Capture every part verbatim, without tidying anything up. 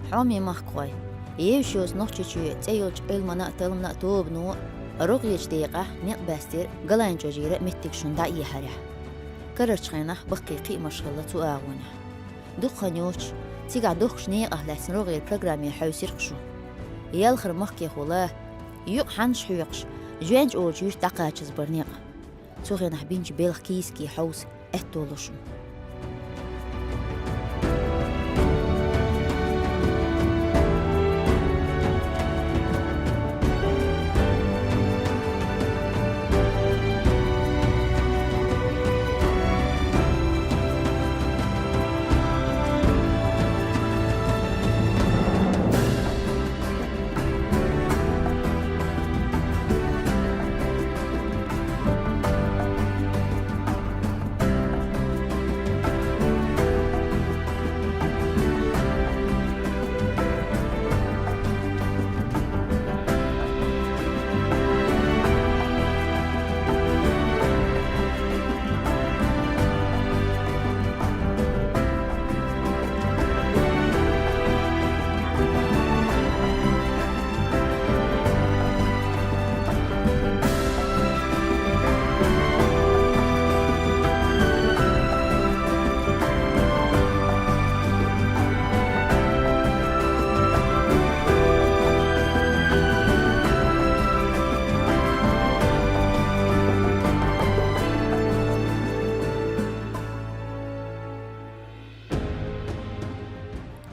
Хьоме махкахой, евзаш йоцу Нохчийчоь цӀе йолчу Ӏилманан а, талламан а тобано рогӀерчу декъехь некъ баьстира Галайн чӀожера меттиг шуна дӀаэхьарехь. Карарчу хенахь баккхий кхиамаш хилла цу агӀонехь. Дукха хан йоцуш, цигахь дохкучу некъах лаьцна рогӀера программе хьаьвсира-кх шу. Ялхара махкахула, юкъа хьаннаш хьоькхуш, Жоьнча олучу юьрта дӀакхачаза бара некъ. Цу хенахь бинчу белхан кийсагийн хьовса аьтто ло шуна.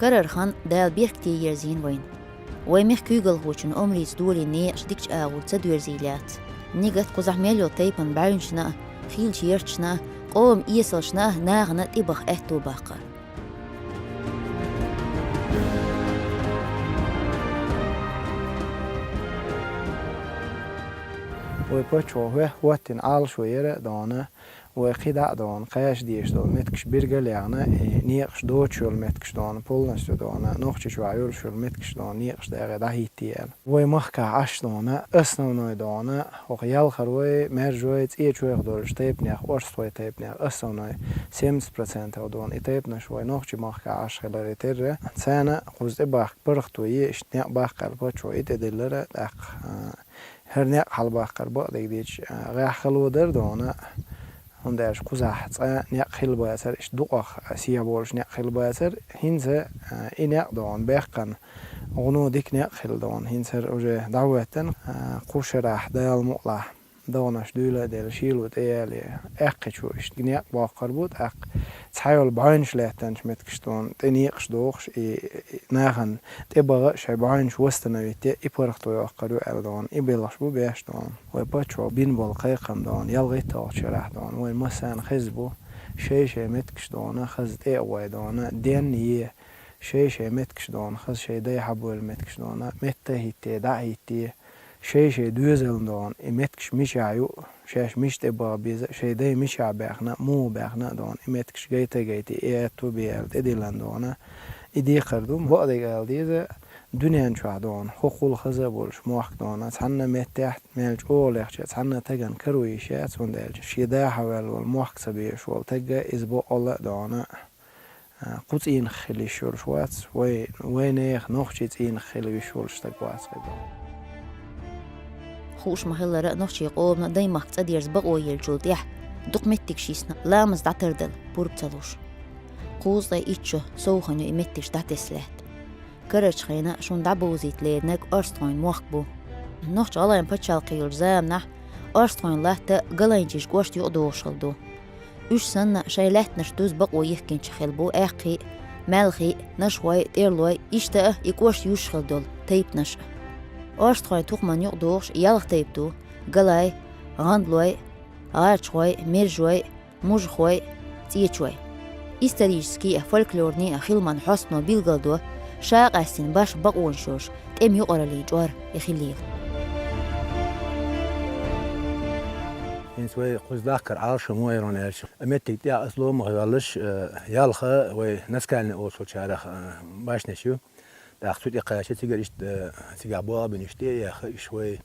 Карара хан Дала бехке ерзийна вайна. Вайн мехкан куьйгалхочун омрица долийна некъаш дикачу агӀор ца доьрзий лаьцна. Нигат кхузахь мел йолу тайпана бӀаьвнашна а, хийлачу ярташна а, къоман эсалшна а нахана тӀебаха аьтто баккхар. Вай паччахьо хӀоьттина Ӏалашо яра а дона, вай кхидӀа а дона, кхаьча дезаш долу меттигаш биргал а яхна, и некъаш доцуш йолу меттигаш дона, полностью дона, Нохчийчохь йолуш йолу меттигаш дона, некъаш дагӀе дӀахӀиттий аьлла. Вай махкахь Ӏаш дона, основной дона, хӀокху ялхарой, маьржой, цӀечойх долчу тайпанех, орстхой тайпанех, основной семьдесят процентов дона, и тайпанаш вай нохчий махкахь Ӏаш хиларе терра, царна кхуза тӀебахка паргӀато е, иштта некъ баккха аьлла паччахьо и тӀедиллира, тӀаккха, а, ХӀара некъ хьалабаккхар бакъдерг дийцича, а, гӀеххьало дара дона, хӀунда аьлча кхузахь цкъа некъ хилла бацара, иштта дукъах сехьа болуш некъ хилла бацара, хӀинца, а, и некъ дона баьккхина, гӀуно дика некъ хилла дона, хӀинца хӀара уже дӀахӀоьттина, а, кху шарахь Дала мукъалахь догӀанаш дуьйла а делла, шийла тӀеяьлла, аьккхичо иштта некъ боккхур бу, тӀаккха цхьа йолу бӀаьвнаш лаьттанчу меттигаш дона тӀе некъаш дохуш, и, и нахана тӀебаха а шайн бӀаьвнаш восстановить е, и паргӀато йоккхур ю аьлла дона, и белхаш бу беш дона. Вай паччахьо бина болу кхайкхам дона, ялхитталгӀачу шарахь дона, вайн массарна хезна бу, шай-шай меттигаш дона, хаза тӀе а гӀой дона, денна е, шай-шай меттигаш дона, хаза шай дай хьабевлла меттигаш дона, метта а хӀитте, дӀа а хӀитте, шай-шай доьзална дона, и меттигаш мичахь ю, шаьш мича тӀе баха беза, шайн дай мичахь баьхна, муха баьхна а дона, и меттигаш гайта а гайти, и аьтту бе аьлла тӀедиллина дона, и декхар ду. Бакъдерг ала деза, дуьнен чохь дона, хӀокхул хаза а болуш, мохк дона, цхьанна меттехь, мел чӀогӀа лехча, цхьанна тагана каро йиш яц, хӀунда аьлча шен да хьаваьлла волу мохк ца безаш волу тагга иза боккъалла а дона. А, кху цӀийнах хила йиш йолуш вац, вай, вайнехан нохчий цӀийнах хила йиш йолуш стаг вац хӀара. Хууш ма-хиллара, нохчийн къомана даймахка цӀа дерза бакъо еллачул тӀаьхьа дукха меттигаш йисна, ламаз дӀатардала пурба ца луш. Кхузткъе итт шо сов хан ю и меттигаш дӀатесна лаьтта. Карарчу хенахь шуна дӀабовзийта леринарг орстхойн мохк бу. Нохч-ГӀалгӀайн пачхьалкх йолчу заманахь орстхойн латта Галайнчийн кӀошта юкъадогӀуш хилла ду. Уьш санна, шайн лаьттанаш дуза бакъо йихкинчех хилла бу аьккхий, маьлхий, нашхой, тӀерлой, иштта а и кӀошт юьсуш хилла долу тайпанаш а. Орстхойн тукхаман юкъадогӀуш ялх тайпа ду: галай, гӀандалой, гӀарчхой, мержой, мужахой, цӀечой. Исторический а, фольклорный а хиламан хьостано билгалдо, ша а къаьстина башха бакъонаш йолуш, тӀеман юкъараллин чӀор и хилийла. ХӀинца вай кхуза дахкар Ӏалашо ма вайра аьлча, меттиг тӀехь аса ломах йоьллаш, э, ялх вай наскальный олучарах, э, башнеш ю. ТӀаккха цу тӀе кхаьчча, цигара иштта, э, цигахь болх бина иштта тӀе а яьхна, иштта вай,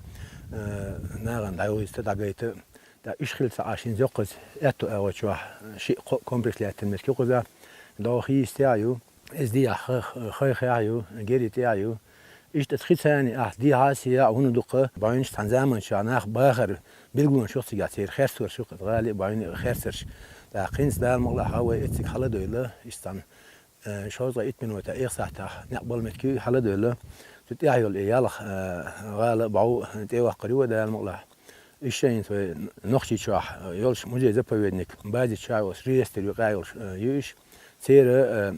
э, нахана дӀайовзийта, дӀагайта. ТӀаккха уьш хилла ца Ӏаш, хӀинца йоккхаза аьтту агӀор чохь шиъ-кхоъ комплекс лаьттина меттиг ю кхузахь. ДогӀа хийца тӀехь ю. Эс дехьа ха-, ха-, хай хьехь ю, гери тӀехь ю. Иштта хи цани ахь дехьа сехьа вуна дукха бӀаьвнаш цхьан заманчохь нах бахар билгалонаш ю цигахь, церан херцорш ю, гӀали бӀаьвни херцарш. ТӀаккха хӀинца Дала мукъ лахь вай эциг хьала а дойла, иштта цхьана, э, шовзткъе итт минута, эх сахьтахь некъ бала меттиг ю хьала а дойла. Цу тӀехь йолу и ялх, э, гӀала бӀов тӀе ваккхар ю вай Дала мукъ лахь. Иштта хӀинца вай Нохчийчохь йолуш музей-заповедник бази чохь йолуш реестр юкъа йолуш, э, ю иш. Церан, э,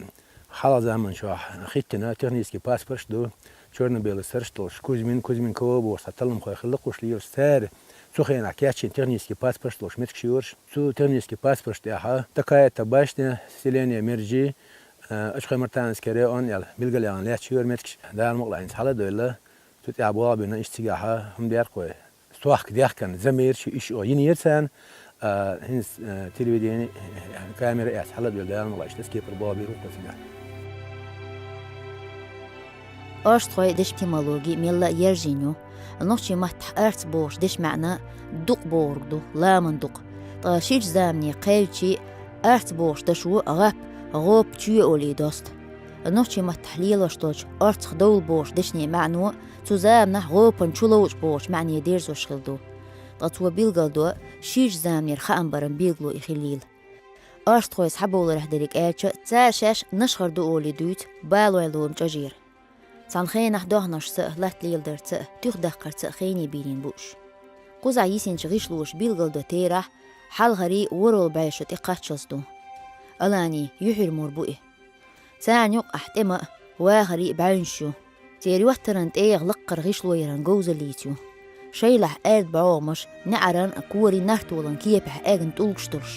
хьалха заманчохь хӀиттина технический паспорташ ду, чёрно-белый сарш долуш, Кузьмин, Кузьмин КО бохуш цхьа талламхой хилла кхуш лелаш, цара цу хенахь кечйина технический паспорташ долуш меттигаш ю ерш. Цу технический паспорташ тӀехь такая-то башня, селение Мержи, э, Ачхой-Мартановский район аьлла билгалъяьхна лаьтташ ю ерш меттигаш, Дала мукъ лахь хӀинца хьала а дойла. Цу тӀехь болх бина иштта цигахь хӀума дерг вай. Стохка дехкан замерча иш о йинера царна, а, хӀинца, а, телевидени, а, камера эцна хьала а дойла, Дала мукъ лахь, иштта кепара болх бийр ву кху цигахь. Орстхойн дешан этимологи мелла а йоьрзийна ю. Нохчийн маттахь арц бохучу дешан маьӀна дукъ бохург ду, ламан дукъ. Ткъа ширачу замане кхаьжча, арц бохучу дашо гӀап, гӀопа, чоь олий доста. Нохчийн маттахь лелош долчу орцах довла бохучу дешнийн маьӀно цу заманахь гӀопана чуловчу бохучу маьӀне дерзош хилла ду. Ткъа цо билгалдо, ширачу заманера хаам баран билгало и хиллийла. Орстхой схьабовларехь дерриг аьлча, цара шаьш нашхара ду олий дуьйцу балойн лома чӀожера. Цхьана хенахь дохнашца а, латта леладарца а, туьха даккхарца а хене бийрина бу уьш. Кхузахь йисинчу гӀишлоша билгалдо терахь, хьалхарий ворхӀалгӀа бӀешо тӀекхаччалц ду. Алани, юьхьера мур бу и. Царна юкъахь тӀеман а, вахарийн а бӀаьвнаш ю. Церан йоттаран тӀегӀа лаккхара гӀишло яран говзаллица ю. Шайлахь аьрда бӀогӀамаш, неӀаран а, корийн нартолан кепехь эгна тӀулгаш долуш.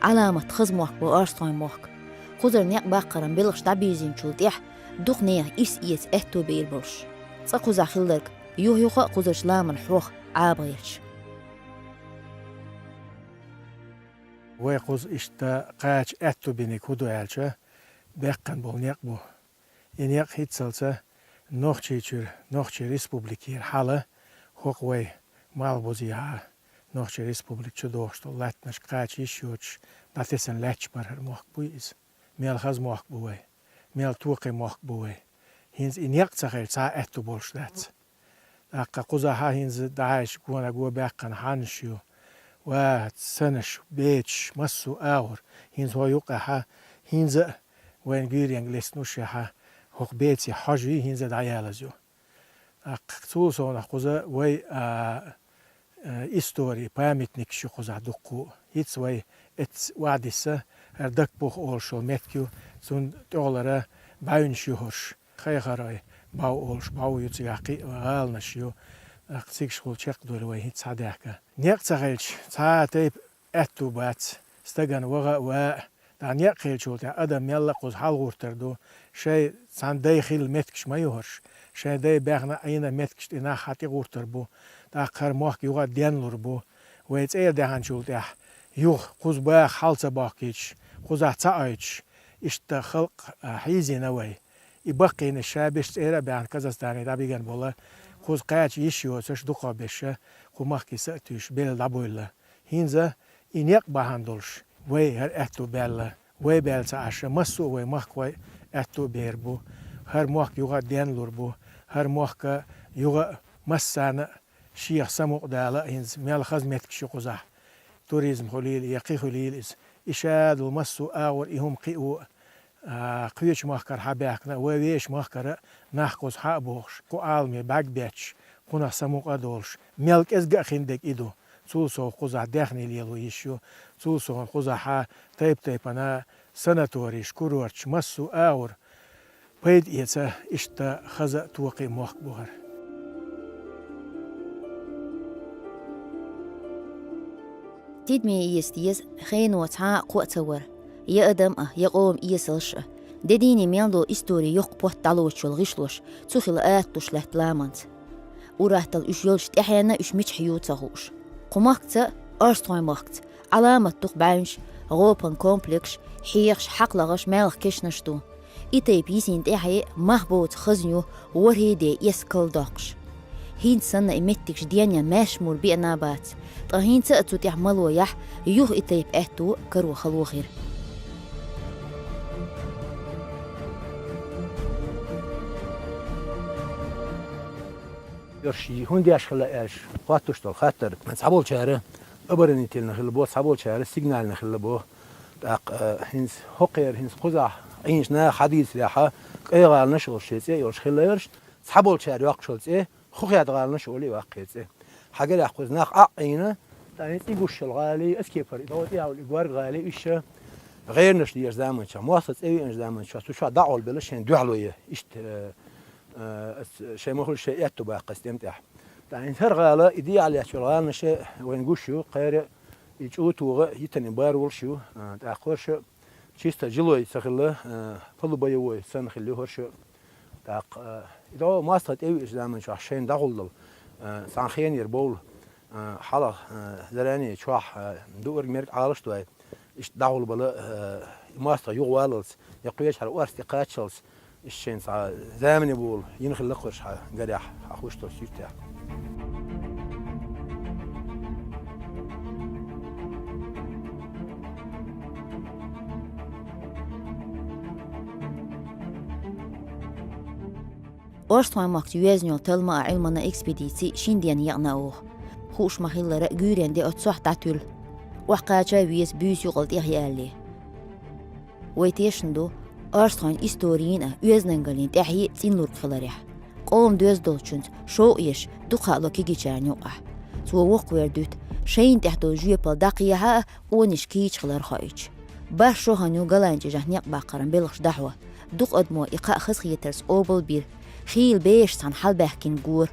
Ӏаламат хаза мохк бу Орстхойн мохк. Кхузара некъ баккхаран белхаш дӀабирзинчул тӀаьхьа дукха нехан ирс эца аьтто бер болуш. Цкъа кхузахь хилларг юха-юха а кхузарчу ламанан хьоха Ӏаба гӀерташ. Вай кхуза иштта кхача аьтто бинарг хӀун ду аьлча, баьккхина болу некъ бу. И некъ хӀинццалца Нохчийчуьра, Нохчийн Республикера хьала, хӀокху вай малхбузехьа, Нохчийн Республика чу дохуш долу латтанаш кхача йиш йоцуш, дӀатесна лаьтташ бара хӀара мохк буй иза. Мел хаза мохк бу вай, мел токхе мохк бу вай. ХӀинца и некъ ца хилча, цхьа а аьтто болуш дац. ТӀаккха кхузахьа хӀинца дӀахьаьжча гонах го баьккхина хьаннаш ю, ва, санаш, бецаш, массо а агӀор. ХӀинца хӀокху юккъехьа, хӀинца а вайна гуьйренга лестина шехьа, хӀокху бецийн хьожий хӀинца а дӀаялаза ю. ТӀаккха цул совнах кхуза вай, а, а, истори, памятникаш ю кхузахь дуккха а. ХӀинца вай эцца охьадисса, хӀара Дакпух олуш йолу меттиг ю, цунна тӀехулара бӀаьвнаш ю хӀорш. Хайхарой бӀов олуш бӀов ю, цигахь кхин а гӀаланаш ю. ТӀаккха цигахула чекхдойла вай хӀинца схьадаьхка. Некъ ца хилча, цхьа а тайпа аьтту бац, стагана ваха а, ван а. ДӀа некъ хилчул тӀаьхьа адам мелла а кхуза хьалагӀуртар ду. Шайн цхьана дай хилла меттигаш ма ю хӀорш. Шайн дай баьхна Ӏийна меттигаш тӀе нах хьан тӀе гӀуртар бу. ТӀаккха хӀара мохк юха а денлур бу. Вай цӀера даьхначул тӀаьхьа юха кхуза баха хьал ца бохкуьйтуш, кхузахь ца Ӏойтуш, иштта халкъ, а, хьийзийна вай. И баккхийнаш ша берш цӀера а баьхна Казахстане дӀабигана болу, кхуза кхача йиш йоцуш дукхахберш кху махкиса а туьйсуш белла дӀабуьйлла. ХӀинца и некъ бахьана долуш, вай хӀара аьтту баьлла, вай баьлла ца Ӏаш, массо а вай махкахой аьтту а бер бу, хӀара мохк юха а денлур бу, хӀара мохк юха а массарна а шех самукъадала а хӀинца мел хаза меттигаш ю кхузахь. Туризм хуьлийла я кхин хуьлийла иза. И ша долу массо а агӀор и хӀума кхио а, а, кхечу махкара хьабаьхкина а, вай вешан махкара а нах кхуза хьа а бохуш, кху Ӏаламе бӀаьрг бетташ, кхунах самукъа а долуш, мел кӀезга а хин дерг и ду. Цул сов кхузахь даьхний лело йиш ю, цул совна кхузахьа тайп-тайпана санаторийш, курорташ, массо а агӀор пайда эца, иштта хаза а, токхе а мохк бу хӀара. Тидаме эца деза хено цхьа а кхоъ ца вар, я адам а, я къоман эсалш а. Де дийне мел долу истори йоккха потт дӀалоцуш йолу гӀишлош, цу хила аталуш лаьтта ламанца. Ур-атталла уьш йолчу тӀаьхьенна уьш мичахь ю ца хууш. Кху махкаца, Орстхойн махкаца, Ӏаламат дукха бӀаьвнаш, гӀопан комплекш, хьехаш, хьакхлагӀаш, маьлхан кешнаш ду. И тайпа йисина тӀаьхье мах боцу хазна ю ворхӀе де эс калдоккхуш. ХӀинца санна и меттигаш денъян маьрша мур беана а бац, ткъа хӀинца а цу тӀехь мало яхь, юха и тайпа аьтту каро хало хир. Йорш хӀунда деш хилла аьлча, хоттуш долу хаттар. Цхьаболчара оборонительна хилла бо, цхьаболчара сигнальна хилла бо. ТӀаккха, э, хӀинца хӀокхера, хӀинца кхузахь Ӏийначу наха хьадийцарехьа, кӀай гӀаланаш а олуш шен цӀе а йолуш хилла йорш, цхьаболчара йоккхуш йолу цӀе, хӀу хеда гӀаланаш а олий ваккхера цӀе. Хьагарехь кхуза нах Ӏа а Ӏийна, тӀаккха цӀе гуш йолу гӀалий, Аскепара и дӀо тӀехьа волу и горга гӀалий, иштта гӀернаш дезачу заманчохь, мостагӀа цӀе веанчу заманчохь, цу чохь дӀакъовла белла шайн дуьхьало е. Иштта, э, э, ас шайн махуьлуш шайн аьтту баккха ас тӀем тӀехь. ТӀаккха хӀинца хӀара гӀала, и дехьа лаьтташ йолу гӀаланаш а вайна гуш ю, кхара и чӀу а тоха, йитина бар волуш ю, а, тӀаккха хӀорш а чисто жилой ца хилла, а, полубоевой санна хилла ю хӀорш а. ТӀаккха, а, и дӀо мостагӀа тӀе веачу заманчохь шайна дӀагӀуллал, а, цхьана хенера бовла, а, хьалха, а, заране чохь, а, дуург-мерг Ӏалаш дой, иштта дӀагӀулбала, а, и мостагӀа юхаваллалц, я кхечахьара орца тӀе кхаччалц, иштта шайна цхьа замане болу йина хилла кхуьрш хьан гарехь, хьан хӀуш долу суьртехь. Орстхойн махкахь йоьзна йолу Талма а, Ӏилман а экспедици шина денна екъна оха. Хууш ма-хиллара, гуьйренна де оццохь дӀатуьллу. Охьакхача а веза буьйса юкъал тӀехъялале. Вай тешна ду орстхойн историн а, оьздангаллин тӀаьхье а цӀинлург хиларехь. Къоман доьзна долчуьнца шовкъ еш дукха хаало кегийчарна юкъахь. Цо воккхавер дуьту, шайна тӀехь долу жоьпалла дӀакхехьа а, къонаш кийча хилар хоуьйтуш. БархӀ шо хан ю Галайн чӀижахь некъ баккхаран белхаш дӀахьо. Дукха адамо и кхаъ хазахетарца къобал а бира. Хийла бераш цхьаьна хьалабаьхкина гора.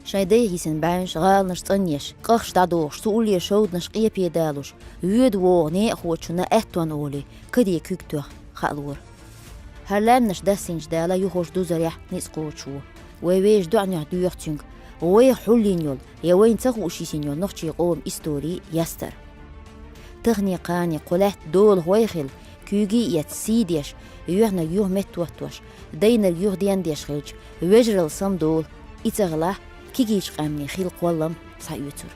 Шайн дай хӀийсина бӀаьвнаш, гӀаланаш цӀанъеш, къахча дӀадохуш, цу уллера шовданаш къепе далош, воьду вогӀу некъахочунна аьттон олий, каде куьг тоьхна хаалора. ХӀара лаьмнаш дассийначу Дала юхуш дузарехь ницкъ кхочуш ву. Вай вежарий доӀанехь доьху цуьнга вайх хьулйина йолу, я вайна ца хууш йисина йолу нохчийн къоман истори ястар. Тахане-кхане кху лаьтта долахой хила, куьйгий эцна сий деш, юьхьнарг юха меттахӀоттош, дайнарг юха дендеш хилча, вежаралла самадолу, и ца хилахь, кегийчу къаьмнийн хилла кхоллам схьаоьцура.